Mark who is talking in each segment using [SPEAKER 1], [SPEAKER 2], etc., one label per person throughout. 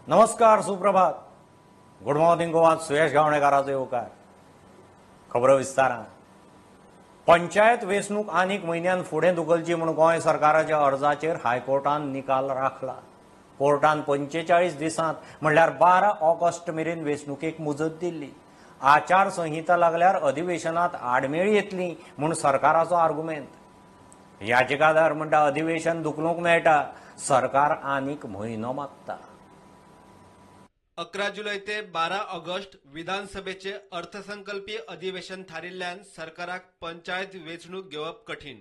[SPEAKER 1] नमस्कार, सुप्रभात, good morning Goa. सुयश गावणेकाराचो येवकार. खबरो विस्तारान. पंचायत वेंचणूक आनीक म्हयन्यान फुडें धुकलची म्हूण गोंय सरकाराच्या अर्जाचेर हायकोर्टान निकाल राखला. कोर्टान 45 दिसांत म्हणल्यार 12 ऑगस्ट मेरेन वेंचणुकेक मुजत दिल्ली. आचारसंहिता लागल्यार अधिवेशनात आडमेळी येतली म्हूण सरकाराचो आर्गुमेंत. याचिकादार म्हणटा अधिवेशन धुकलूंक मेळटा, सरकार आनीक म्हयनो मागता.
[SPEAKER 2] 11 जुलय ते 12 ऑगस्ट विधानसभेचे अर्थसंकल्पीय अधिवेशन थारिल्ल्यान सरकाराक पंचायत वेंचणूक घेवप कठीण.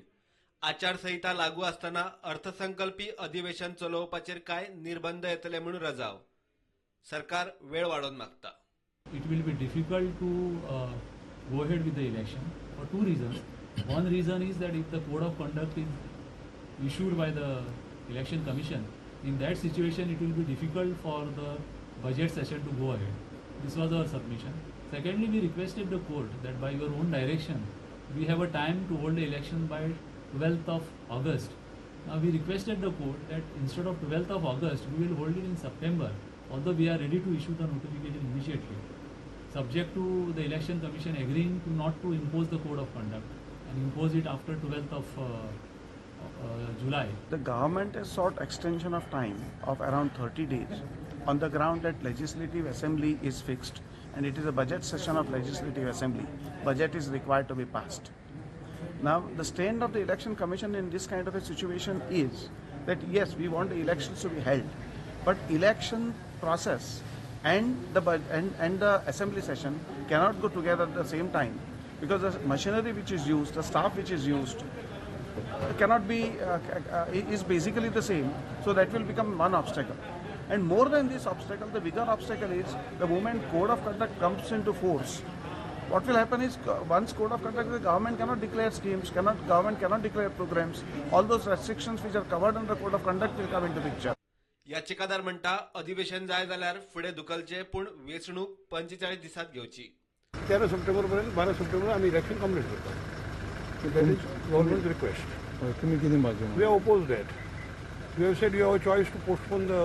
[SPEAKER 2] आचारसंहिता लागू आसतना अर्थसंकल्पीय अधिवेशन चलोवपाचेर कांय निर्बंध येतले म्हूण रजाव. सरकार वेळ वाडोवन मागता.
[SPEAKER 3] It will be difficult to go ahead with the election for two reasons. One reason is that if the code of conduct is issued by the Election Commission, in that situation it will be difficult for the budget session to go ahead. This was our submission. Secondly, we requested the court that by your own direction, we have a time to hold the election by 12th of August. Now we requested the court that instead of 12th of August, we will hold it in September, although we are ready to issue the notification immediately, subject to the Election Commission agreeing to not to impose the code of conduct and impose it after 12th of July.
[SPEAKER 4] The government has sought extension of time of around 30 days on the ground that Legislative Assembly is fixed and it is a budget session of Legislative Assembly. Budget is required to be passed. Now, the stand of the Election Commission in this kind of a situation is that yes, we want the elections to be held, but election process and the assembly session cannot go together at the same time, because the machinery which is used, the staff which is used, cannot be is basically the same. So that will become one obstacle. And more than this obstacle, the bigger obstacle is the moment code of conduct comes into force, what will happen is once code of conduct, the government cannot declare schemes, government cannot declare programs. All those restrictions which are covered under code of conduct will come into picture.
[SPEAKER 2] याचिकादार म्हणटा अधिवेशन जाय जाल्यार फुडें धुकलचें, पूण वेंचणूक 45 दिसांत घेवची.
[SPEAKER 5] 13 सप्टेंबर पर्यंत 12 सप्टेंबर आमी इलेक्शन कंप्लीट करता. That is government's request.
[SPEAKER 6] तुम्ही कितें बाजू?
[SPEAKER 5] We have opposed that. We have said you have a choice to postpone the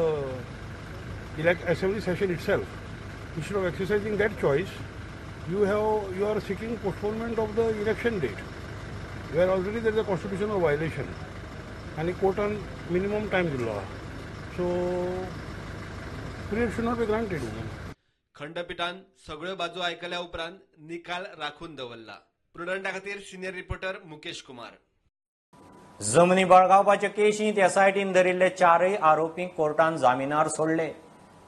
[SPEAKER 5] assembly session itself. Instead of exercising that choice, you are seeking postponement of the election date, where already there is a constitutional violation and court on minimum time दिल्लो. So period should not be granted.
[SPEAKER 2] खंडपीठान सगळ्यो बाजू आयकल्या उपरांत निकाल राखून दवरला. प्रुडंटा खातीर senior reporter Mukesh Kumar.
[SPEAKER 1] जमनी बळगावपाचे केशींत एसआयटीन धरिल्ले 4 आरोपींक कोर्टान जामिनार सोडले.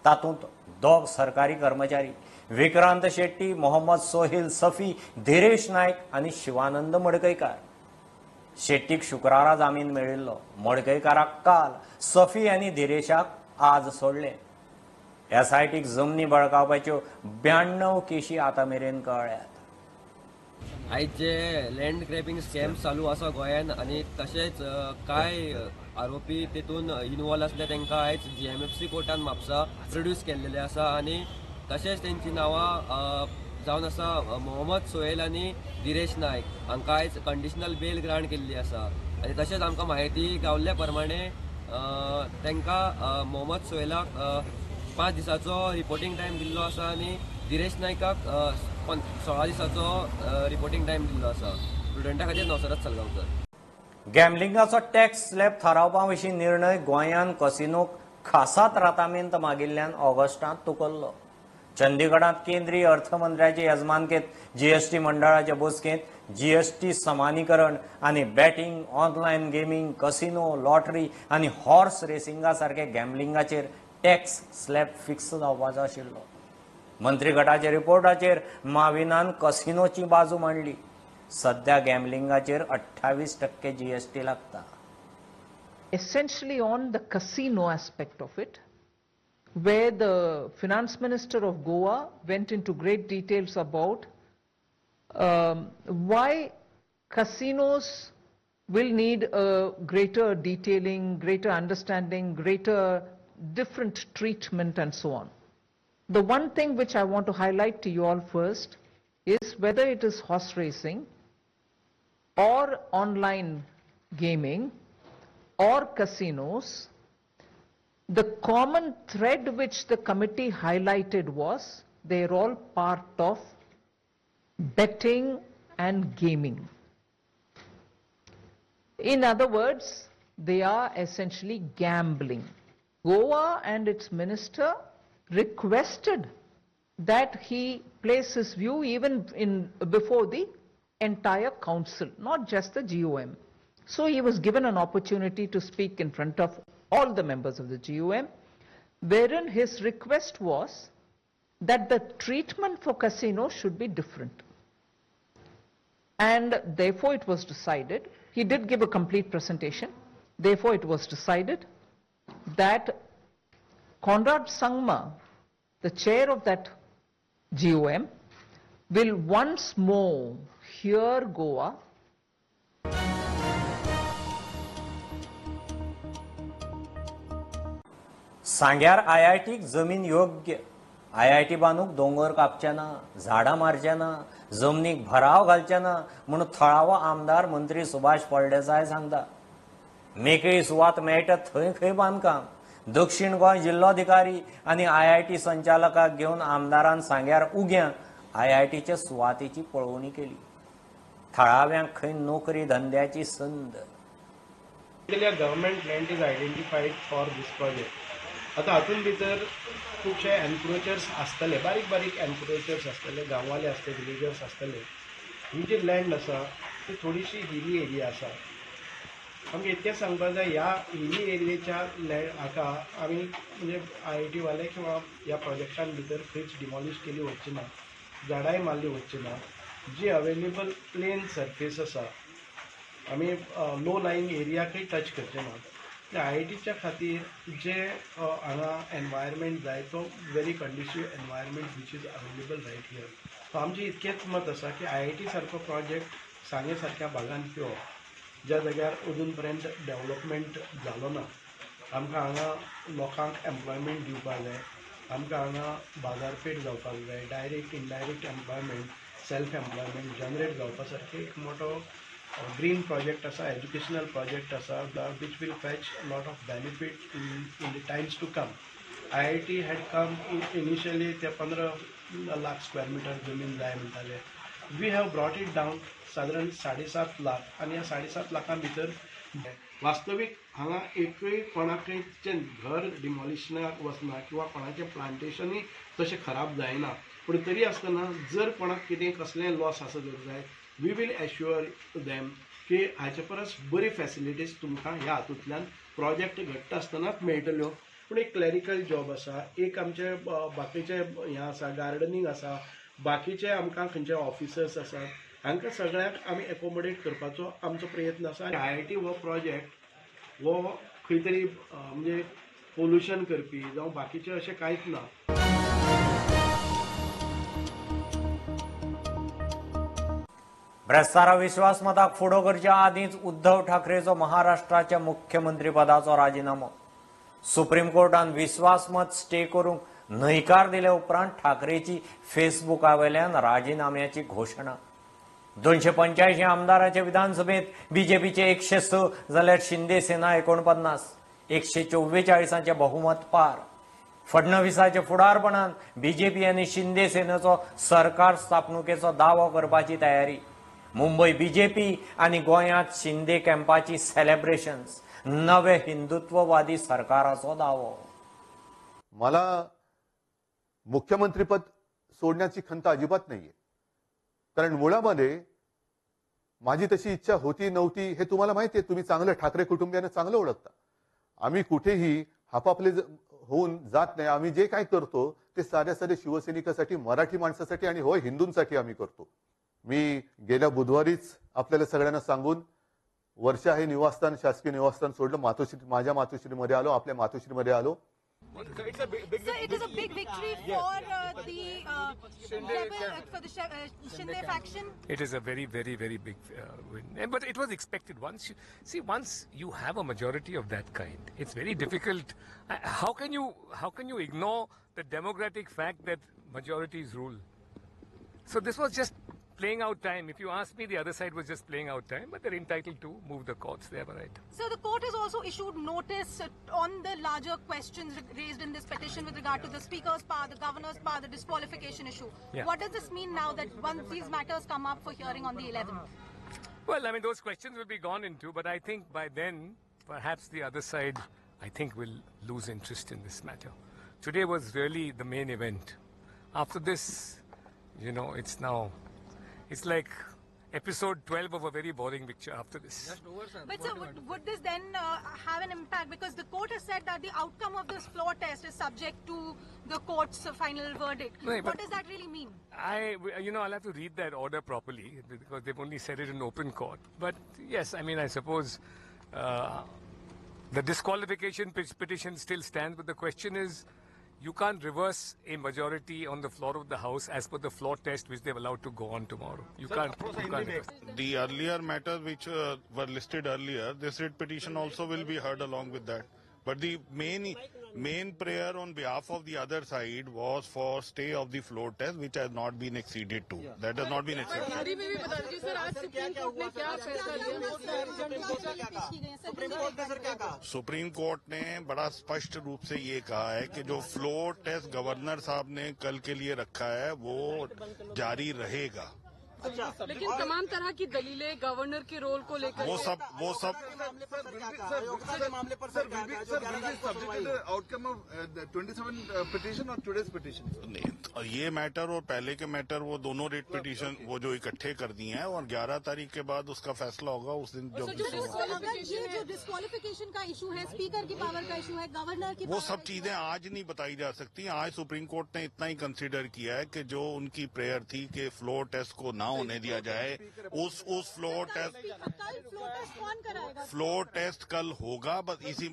[SPEAKER 1] तातूंत 2 सरकारी कर्मचारी विक्रांत शेट्टी, मोहम्मद सोहेल सफी, धीरेश नायक आनी शिवानंद मडकयकार. शेट्टीक शुक्रारा जामीन मेळिल्लो, मडकयकाराक काल, सफी आनी धीरेशाक आज सोडले. एसआयटीक जमनी बळकावपाच्यो 92 केशी आतां मेरेन कळ्ळ्यात.
[SPEAKER 7] आयज जे लँड ग्रॅबिंग स्कॅम चालू आसा गोंयान आनी तशेंच कांय आरोपी तेतून इनवॉल्व आसले तांकां आयज GMFC कोर्टान म्हापसा प्रोड्यूस केल्लेले आसा आनी तशेंच तेंची नांवां जावन आसा मोहम्मद सोहेल आनी दिरेश नायक हांकां आयज कंडिशनल बेल ग्रांट केल्ली आसा. आनी तशेंच आमकां म्हायती गावल्ल्या प्रमाणे तांकां मोहम्मद सोहेलाक 5 दिसाचो रिपोर्टींग टायम दिल्लो आसा आनी दिरेश नायकाक 16 दिसाचो रिपोर्टींग टायम दिल्लो आसा. स्टुडंटा खातीर नवसरत सालगांवकर.
[SPEAKER 1] गॅमलिंगाचो टॅक्स स्लॅब थारावपा विशीं निर्णय गोंयान कसिनोक खासा त्रातामेंत मागिल्ल्यान ऑगस्टांत तुकल्लो. चंदीगडांत केंद्रीय अर्थमंत्र्याचे येजमानकेंत जीएसटी मंडळाचे बसकेंत जीएसटी समानीकरण आनी betting, online gaming, casino, lottery आनी हॉर्स रेसिंगा सारके गॅमलिंगाचेर टॅक्स स्लॅब फिक्स जावपाचो आशिल्लो. मंत्रीगटाच्या रिपोर्टाचेर माविनान कसिनोची बाजू मांडली. सध्या गॅमलिंगाचेर 28% जीएसटी लागता.
[SPEAKER 8] Essentially on the casino aspect of it, where the finance minister of Goa went into great details about why casinos will need a greater detailing, greater understanding, greater different treatment and so on. The one thing which I want to highlight to you all first is whether it is horse racing or online gaming or casinos, The common thread which the committee highlighted was they are all part of betting and gaming. In other words, they are essentially gambling. Goa and its minister requested that he place his view even in before the entire council, not just the GOM. So he was given an opportunity to speak in front of all the members of the GOM, wherein his request was that the treatment for casinos should be different. And therefore it was decided, he did give a complete presentation, therefore it was decided that Conrad Sangma, the chair of that GOM, will once more hear Goa.
[SPEAKER 1] सांग्यार आयआयटीक जमीन योग्य, IIT बांदूंक दोंगर कापचे ना, झाडां मारचे ना, जमनीक भराव घालचे ना म्हूण थळावो आमदार मंत्री सुभाष फळदेसाय सांगता. मेकळी सुवात मेळटा थंय खंय बांदकाम. दक्षिण गोंय जिल्लोधिकारी आनी आयआयटी संचालकाक घेवन आमदारान सांग्यार उग्यां आयआयटीचे सुवातेची पळोवणी केली. थळाव्यांक खंय नोकरी धंद्याची संद.
[SPEAKER 6] Government land is identified for this project. आतां हातूंत भितर खुबशे एनक्रोचर्स आसतले, बारीक बारीक एनक्रोचर्स आसतले, गांववाले आसतले, विलेजर्स आसतले. ही जी लँड आसा ती थोडीशी हिली एरिया आसा. आमकां इतकें सांगपाक जाय, ह्या हिली एरियेच्या लँड हाका आमी म्हणजे आयआयटी वाले किंवा ह्या प्रोजेक्टान भितर खंयच डिमॉलिश केली वचची ना, झाडांय मारली वचची ना. जी अवेलेबल प्लेन सर्फेस आसा आमी लो लायींग एरियाकय टच करचे ना. आयआयटीच्या खातीर जे हांगा एनवायरमेंट जाय तो very conducive environment which is available right here. So आमचें इतकेंच मत आसा की आयआयटी सारको प्रोजेक्ट सांगे सारक्या भागान येवप, ज्या जाग्यार अजून पर्यंत डेवलपमेंट जालो ना. आमकां हांगा लोकांक एम्प्लॉयमेंट दिवपाक जाय, आमकां हांगा बाजारपेठ जावपाक जाय, direct indirect employment, self employment generate जावपा सारकें एक मोठो ग्रीन प्रोजेक्ट आसा, एज्युकेशनल प्रोजेक्ट आसा, which will fetch lot of benefit in the times to come. IIT had come initially ते 15 लाख स्क्वेअर मिटर जमीन जाय म्हणटाले. We have brought it down सादारण 7.5 लाख आनी ह्या 7.5 लाखां भितर वास्तवीक हांगा एकूय कोणाकय घर डिमॉलिशनाक वचना किंवा कोणाचें प्लांटेशनूय तशें खराब जायना. पूण तरी आसतना जर कोणाक कितें कसलें लॉस आसा जर जायत, we will assure them की हाचे परस बरी फॅसिलिटीज तुमकां ह्या हातूंतल्यान प्रोजेक्ट घडटा आसतनाच मेळटल्यो. पूण एक क्लॅरिकल जॉब आसा, एक आमचे बाकीचे हें आसा, गार्डनींग आसा, बाकीचे आमकां खंयचे ऑफिसर्स आसा, हांकां सगळ्यांक आमी एकोमोडेट करपाचो आमचो प्रयत्न आसा. आयआयटी हो प्रोजेक्ट हो खंय तरी म्हणजे पोल्युशन करपी जावं बाकीचे अशें कांयच ना.
[SPEAKER 1] ब्रेस्तारा विश्वासमताक फुडो करच्या आदींच उद्धव ठाकरेचो महाराष्ट्राच्या मुख्यमंत्रीपदाचो राजिनामो. सुप्रीम कोर्टान विश्वासमत स्टे करूंक न्हयकार दिले उपरांत ठाकरेची फेसबुका वयल्यान राजिनाम्याची घोशणा. 285 आमदारांचे विधानसभेत बीजेपीचे 106 जाल्यार शिंदे सेना 49, 144 बहुमत पार. फडणवीसाच्या फुडारपणान बीजेपी आनी शिंदे सेनेचो सरकार स्थापणुकेचो दावो करपाची तयारी. मुंबय बीजेपी आनी गोंयांत शिंदे कॅम्पाची सेलेब्रेशन्स, नवे हिंदुत्ववादी सरकाराचो दावो.
[SPEAKER 9] मला मुख्यमंत्रीपद सोडण्याची खंत अजिबात नाहीये, कारण मुळामध्ये माझी तशी इच्छा होती नव्हती हे तुम्हाला माहिती आहे. तुम्ही चांगलं ठाकरे कुटुंबियांना चांगलं ओळखता. आम्ही कुठेही हापापले होऊन जात नाही. आम्ही जे काय करतो ते साध्या साध्या शिवसैनिकासाठी, मराठी माणसासाठी आणि होय हिंदूंसाठी आम्ही करतो. मी गेल्या बुधवारीच आपल्याला सगळ्यांना सांगून वर्षा हे निवासस्थान, शासकीय निवासस्थान सोडलं, मातोश्री, माझ्या मातोश्रीमध्ये आलो, आपल्या मातोश्रीमध्ये आलो.
[SPEAKER 10] So it is a big victory for the rebel, for the Shinde faction.
[SPEAKER 11] It is a very, very, very big win, but it was expected. Once you have a majority of that kind, it's very difficult. How can you ignore the democratic fact that majorities rule? So this was just playing out time. If you ask me, the other side was just playing out time, but they're entitled to move the courts. They have a right.
[SPEAKER 10] So the court has also issued notice on the larger questions raised in this petition with regard to the speaker's power, the governor's power, the disqualification issue.
[SPEAKER 11] Yeah.
[SPEAKER 10] What does this mean now that once these matters come up for hearing on the 11th?
[SPEAKER 11] Well, I mean, those questions will be gone into, but I think by then, perhaps the other side, I think, will lose interest in this matter. Today was really the main event. After this, you know, it's now, it's like episode 12 of a very boring picture after this.
[SPEAKER 10] But sir, would this then have an impact? Because the court has said that the outcome of this floor test is subject to the court's final verdict.
[SPEAKER 11] No,
[SPEAKER 10] what does that really mean?
[SPEAKER 11] I'll have to read that order properly because they've only said it in open court. But yes, I mean, I suppose the disqualification petition still stands, but the question is, you can't reverse a majority on the floor of the House as per the floor test which they've allowed to go on tomorrow. You can't reverse.
[SPEAKER 12] The earlier matters which were listed earlier, this writ petition also will be heard along with that. But the main prayer on behalf of the other side was for stay of the floor test, which has not been acceded to. Yeah. That has not been accepted. Supreme court ने बड़ा स्पष्ट रूप से ये कहा है कि जो floor taste governor साहब ने कल के लिए रखा है वो जारी रहेगा।
[SPEAKER 13] लेकिन तमाम तरह की दलीलें गवर्नर के रोल को लेकर
[SPEAKER 12] वो सब नहीं, और ये मैटर और पहले के मैटर वो दोनों रिट पिटीशन वो जो इकट्ठे कर दिए हैं और 11 तारीख के बाद उसका फैसला होगा उस दिन। जो
[SPEAKER 10] जो डिस्क्वालिफिकेशन का इशू है, स्पीकर की पावर का इशू है, गवर्नर की,
[SPEAKER 12] वो सब चीजें आज नहीं बताई जा सकती। आज सुप्रीम कोर्ट ने इतना ही कंसिडर किया है कि जो उनकी प्रेयर थी कि फ्लोर टेस्ट को ना होने दिया जाए, उस फ्लोर टेस्ट
[SPEAKER 10] कौन कराएगा?
[SPEAKER 12] फ्लोर टेस्ट कल होगा, बस इसी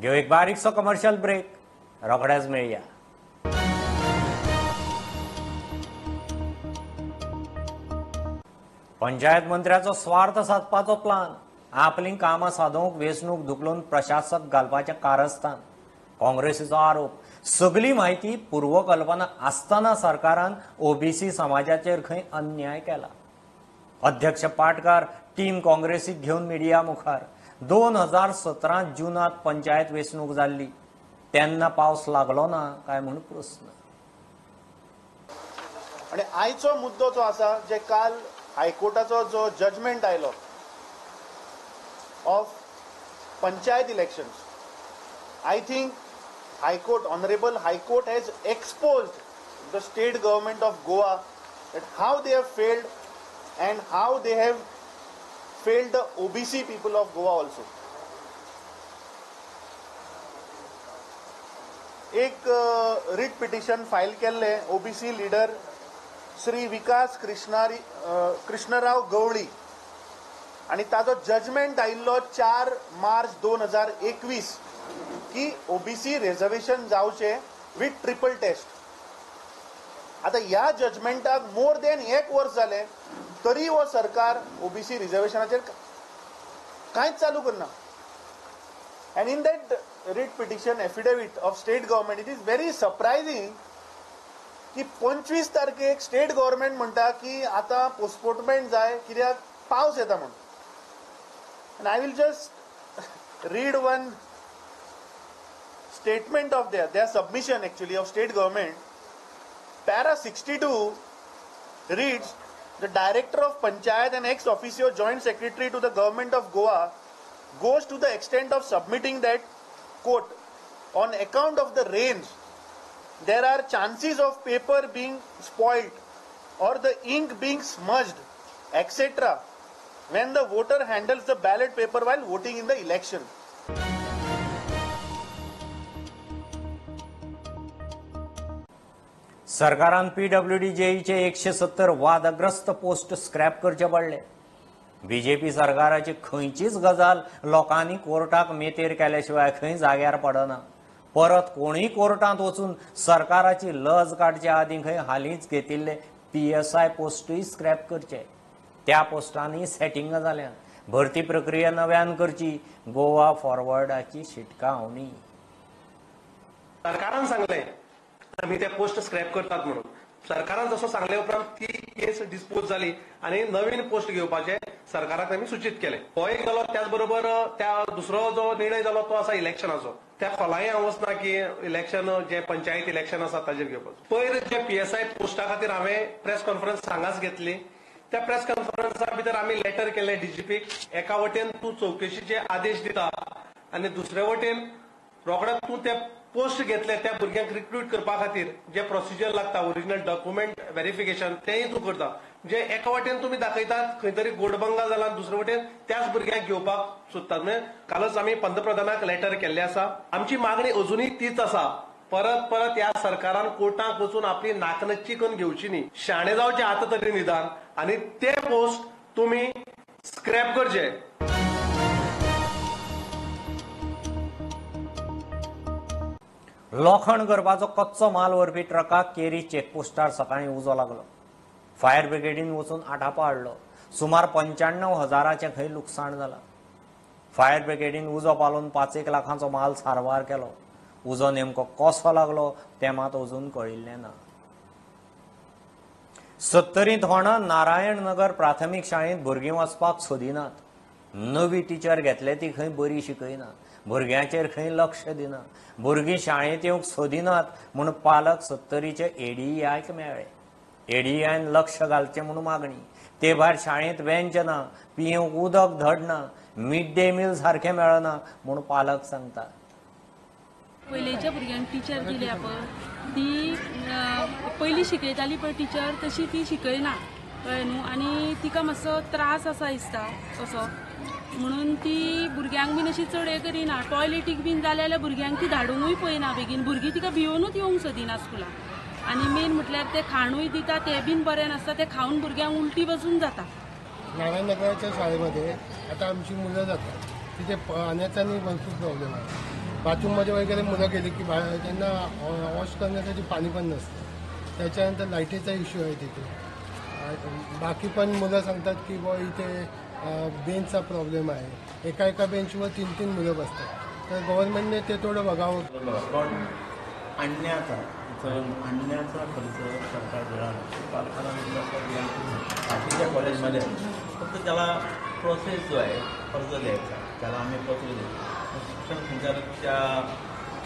[SPEAKER 1] घेऊ एक बारीकसो कमर्शियल ब्रेक, रोखडेच मेळया। पंचायत मंत्र्याचो स्वार्थ सादपाचो प्लान, आपली कामां सादोवंक वेंचणूक धुकलून प्रशासक घालपाचें कारस्थान, काँग्रेसीचो आरोप। सगली म्हायती पूर्वकल्पना आसतना सरकारान ओबीसी समाजाचेर खंय अन्याय केला। अध्यक्ष पाटकार टीम काँग्रेसीक घेवन मिडिया मुखार। 2017 जूनांत पंचायत वेंचणूक जाल्ली तेन्ना पावस लागलो ना काय म्हूण प्रस्न।
[SPEAKER 14] आनी आयचो मुद्दो जो आसा, जे काल हायकोर्टाचो जो जजमेंट आयलो of panchayat elections, I think High Court, Honorable High Court has exposed the state government of Goa that how they have failed and how they have failed the OBC people of Goa also. एक writ petition file केल्ले OBC leader Shri Vikas Krishnarao Gawali आनी ताजो judgement आयिल्लो 4 मार्च 2021 की OBC reservation जावचें with triple taste. आतां ह्या जजमेंटाक more than 1 वर्स जालें तरी हो सरकार ओबीसी रिजर्वेशनाचेर कांयच चालू करना। And in that writ petition affidavit of state government it is very surprising की 25 तारखेक स्टेट गव्हर्मेंट म्हणटा की आतां पोस्टपोनमेंट जाय कित्याक पावस येता म्हूण। And I will just read one statement of their submission actually of state government. Para 62 reads, the director of Panchayat and ex officio joint secretary to the government of Goa goes to the extent of submitting that, quote, on account of the rains, there are chances of paper being spoiled or the ink being smudged, etc. when the voter handles the ballot paper while voting in the election.
[SPEAKER 1] सरकारान PWD जेईचे 170 वादग्रस्त post scrap करचे पडले। BJP सरकाराची खंयचीच गजाल लोकांनी कोर्टाक मेतेर केल्या शिवाय खंय जाग्यार पडना। परत कोणूय कोर्टांत वचून सरकाराची लज काडचे आदीं खंय हालींच घेतिल्ले पीएसआय पोस्टूय स्क्रॅप करचे। त्या पोस्टांनी सेटिंगां जाल्यात। भरती प्रक्रिया नव्यान करची, गोवा फॉरवर्डाची शिटकावणी.
[SPEAKER 15] सरकारान सांगलें आमी ते पोस्ट स्क्रॅप करतात म्हणून. सरकारान जसो सांगले उपरांत ती केस डिस्पोज जाली आनी नवीन पोस्ट घेवपाचे सरकाराक आमी सूचित केले. हो एक जालो. त्याच बरोबर त्या दुसरो जो निर्णय जालो तो आसा इलेक्शनाचो. त्या खोलाय हांव वचना की इलेक्शन जे पंचायत इलेक्शन आसा ताजेर घेवपाचो. पयर जे पीएसआय पोस्टा खातीर हांवें प्रेस कॉन्फरन्स हांगाच घेतली. त्या प्रेस कॉन्फरन्सा भितर आमी लेटर केलें डीजीपीक. एका वटेन तूं चवकशीचे आदेश दिता आनी दुसरे वटेन रोखडेच तूं ते पोस्ट घेतले त्या भुरग्यांक रिक्रूट करपा खातीर जे प्रोसिजर लागता, ओरिजिनल डॉक्युमेंट व्हेरिफिकेशन तेंय तूं करता. म्हणजे एका वटेन तुमी दाखयतात खंय तरी गोडबंगा जाला, दुसरे वटेन त्याच भुरग्यांक घेवपाक सोदतात. म्हणजे कालच आमी पंतप्रधानाक लेटर केल्लें आसा. आमची मागणी अजुनूय तीच आसा. परत परत ह्या सरकारान कोर्टाक वचून आपली नाकनच्ची करून घेवची न्ही. शाणे जावचे आतां तरी निदान आनी ते पोस्ट तुमी स्क्रॅप करचे.
[SPEAKER 1] लोखण करपाचो कच्चो माल व्हरपी ट्रकाक केरी चेकपोस्टार सकाळीं उजो लागलो. फायर ब्रिगेडीन वचून आठापो हाडलो. सुमार 95,000 खंय लुकसाण जालां. फायर ब्रिगेडीन उजो पालोवन 5-1 लाखांचो माल सारवार केलो. उजो नेमको कसो लागलो तें मात अजून कळिल्लें ना. सत्तरींत होणा नारायण नगर प्राथमीक शाळेंत भुरगीं वचपाक सोदिनात. नवी टिचर घेतले ती खंय बरी शिकयना, भुरग्यांचेर खंय लक्ष दिना, भुरगीं शाळेंत येवंक सोदिनात म्हूण पालक सत्तरीचे एडीआयक मेळ्ळे. एडीआयन लक्ष घालचें म्हूण मागणी. ते भायर शाळेंत बेंच ना, पियेवंक उदक धड ना, मिड डे मील सारकें मेळना म्हूण पालक सांगतात.
[SPEAKER 13] पयलींच्या भुरग्यांक टिचर दिल्या पळय ती पयलीं शिकयताली पळय टिचर, तशी ती शिकयना, कळ्ळें न्हू. आनी तिका मातसो त्रास आसा दिसता तसो, म्हणून ती भुरग्यांक बीन अशी चड हें करिना. टॉयलेटीक बीन जालें जाल्यार भुरग्यांक ती धाडूंकूय पळयना बेगीन. भुरगीं तिका भियोनूच येवंक सोदिना स्कुलाक. आनी मेन म्हटल्यार ते खाणूय दिता तें बीन बरें नासता, तें खावन भुरग्यांक उलटी बसून जाता.
[SPEAKER 16] नारायण नगराच्या शाळेमध्ये आता आमची मुलं जातात, तिथे पाण्याचा भरपूर प्रॉब्लेम आहे. बाथरूममध्ये वगैरे मुलं गेली की त्यांना वॉश करण्यासाठी पाणी पण नसतं. त्याच्यानंतर लाईटीचा इश्यू आहे तिथे. बाकी पण मुलं सांगतात की बुवा इथे बेंचचा प्रॉब्लेम आहे, एका एका बेंचवर 3-3 मुलं बसतात. तर गव्हर्नमेंटने ते थोडं बघावं.
[SPEAKER 17] पण आणण्याचा खर्च सरकार देणार, पालकांना बाकीच्या कॉलेजमध्ये फक्त त्याला प्रोसेस जो आहे अर्ज द्यायचा, त्याला आम्ही पत्र देतो. शिक्षण संचालक त्या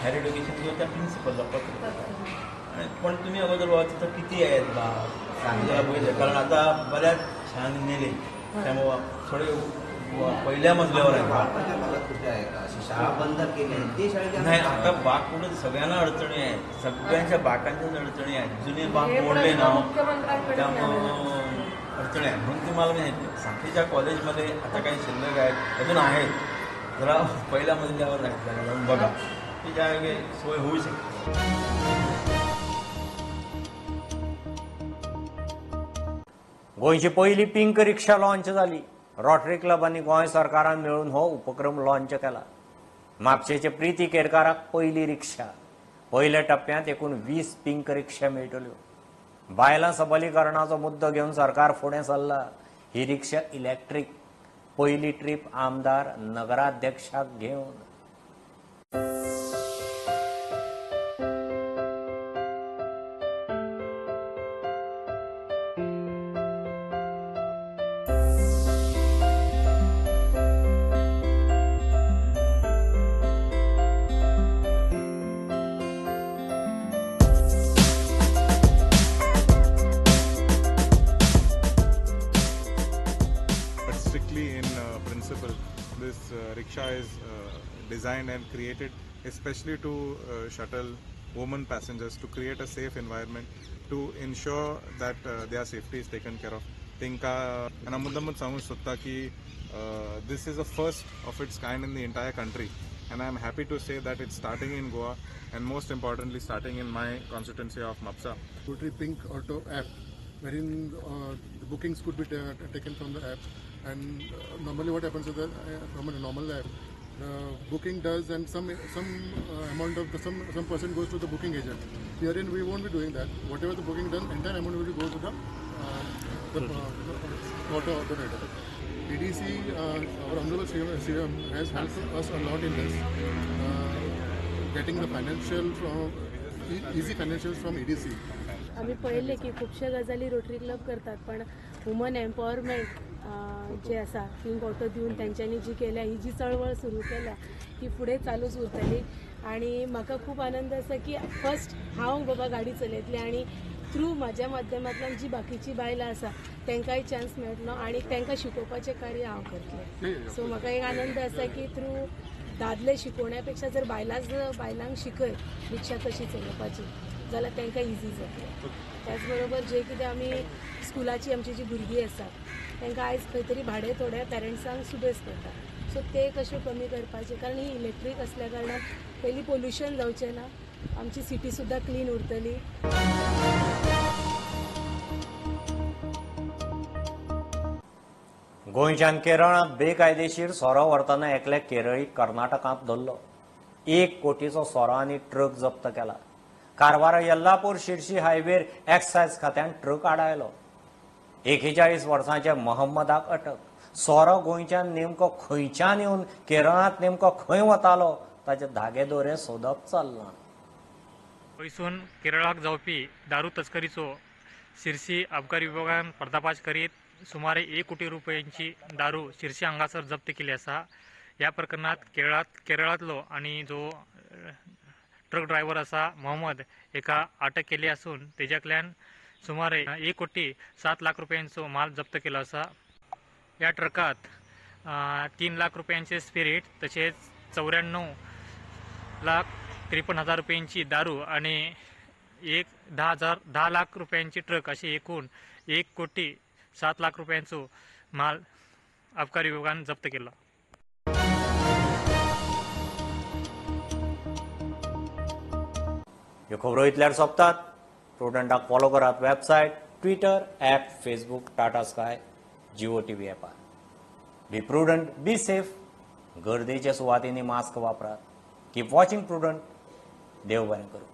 [SPEAKER 17] हायर एज्युकेशन किंवा त्या प्रिन्सिपलला पत्र देतात. आणि पण तुम्ही अगोदर बाबा तिथं किती आहेत बा त्याला बघितलं, कारण आता बऱ्याच शाळांनी नेले, त्यामुळं थोडे पहिल्या मजल्यावर आहे.
[SPEAKER 18] शाळा बंद केली
[SPEAKER 17] नाही आता बाग कुठे, सगळ्यांना अडचणी आहेत, सगळ्यांच्या बाकांच्याच अडचणी आहेत. जुने बाग मोडले ना, त्यामुळं अडचणी आहेत. म्हणून तुम्हाला मी साखरीच्या कॉलेजमध्ये आता काही शिल्लक आहेत, अजून आहेत, जरा पहिल्या मजल्यावर आहेत, जरा जाऊन बघा की ज्या सोय होऊ शकते.
[SPEAKER 1] गोंयची पयली पिंक रिक्षा लॉन्च जाली. रोटरी क्लब आनी गोंय सरकारान मेळून हो उपक्रम लॉन्च केला. म्हापशेचे प्रिती केरकाराक पयली रिक्षा. पयल्या टप्प्यांत एकूण 20 पिंक रिक्षा मेळटल्यो. बायलां सबलीकरणाचो मुद्दो घेवन सरकार फुडें सरला. ही रिक्षा इलेक्ट्रीक. पयली ट्रीप आमदार नगराध्यक्षाक घेवन.
[SPEAKER 19] Designed and created especially to shuttle women passengers, to create a safe environment, to ensure that their safety is taken care of. Tinka and मुद्दामून सांगू शकता की this is the first of its kind in the entire country, and I am happy to say that it's starting in Goa and most importantly starting in my constituency of Mapsa.
[SPEAKER 20] Rotary Pink Auto app, wherein the bookings could be taken from the app, and normally what happens is that from a normal app, the booking does and some amount of the some percent goes to the booking agent. Herein we won't be doing that. Whatever the booking done, entire amount will go to the auto operator. EDC, our Honorable CM has helped us a lot in this, getting the financial from easy financials from EDC.
[SPEAKER 13] आमी पळयलें की खुबशे गजाली rotary club करतात, पण woman empowerment जे आसा pink auto दिवन तेंच्यांनी जी केल्या, ही जी चळवळ सुरू केल्या ती फुडें चालूच उरतली. आनी म्हाका खूब आनंद आसा की फर्स्ट हांव बाबा गाडी चलयतलें आनी थ्रू म्हाज्या माध्यमांतल्यान जी बाकीची बायलां आसा तांकांय चान्स मेळटलो आनी तांकां शिकोवपाचें कार्य हांव करतलें. सो म्हाका एक आनंद आसा की थ्रू दादले शिकोवण्या पेक्षा जर बायलांक शिकयत रिक्षा कशी चलोवपाची जाल्यार तांकां इजी जातलें. त्याच बरोबर जे कितें आमी स्कुलाची आमची जी भुरगीं आसा तांकां आयज खंय तरी भाडें थोड्या पेरंट्सांक सुबेज करता, सो ते कशें कमी करपाचें, कारण ही इलेक्ट्रीक आसल्या कारणान पयलीं पोल्युशन जावचें ना, आमची सिटी सुद्दां क्लीन उरतली.
[SPEAKER 1] गोंयच्यान केरळांत बेकायदेशीर सोरो व्हरतना एकल्या केरळी कर्नाटकांत धरलो. 1 कोटीचो सोरो आनी ट्रक जप्त केला. कारवार येल्लापूर शिरशी हायवेर एक्सायज खात्यान ट्रक आडायलो. 41 वर्सांच्या मोहम्मदाक अटक. सोरो गोंयच्यान नेमको खंयच्यान येवन केरळांत नेमको खंय वतालो ताचे धागे दोरे सोदप चल्लां.
[SPEAKER 21] पयसून केरळाक जावपी दारू तस्करीचो शिरसी अबकारी विभागान पर्दाफाश करीत सुमारे 1 कोटी रुपयांची दारू शिरसी हांगासर जप्त केली आसा. ह्या प्रकरणात केरळांतलो आनी जो ट्रक ड्रायव्हर आसा मोहम्मद हेका अटक केली आसून तेज्यातल्यान सुमारे 1 कोटी 7 लाख रुपयांचो माल जप्त केलो आसा. ह्या ट्रकात 3 लाख रुपयांचे स्पिरीट तशेंच 94,53,000 रुपयांची दारू आनी 10 लाख रुपयांची ट्रक अशी एकूण 1 कोटी 7 लाख रुपयांचो माल अबकारी विभागान जप्त केला.
[SPEAKER 1] ह्यो खबरो इतल्यार सोंपतात. प्रुडंटाक फॉलो करात website, Twitter, app, Facebook, Tata Sky, Jio TV ॲपार. Be prudent, be safe. गर्देच्या सुवातींनी मास्क वापरात. Keep watching Prudent. देव बरें करूं.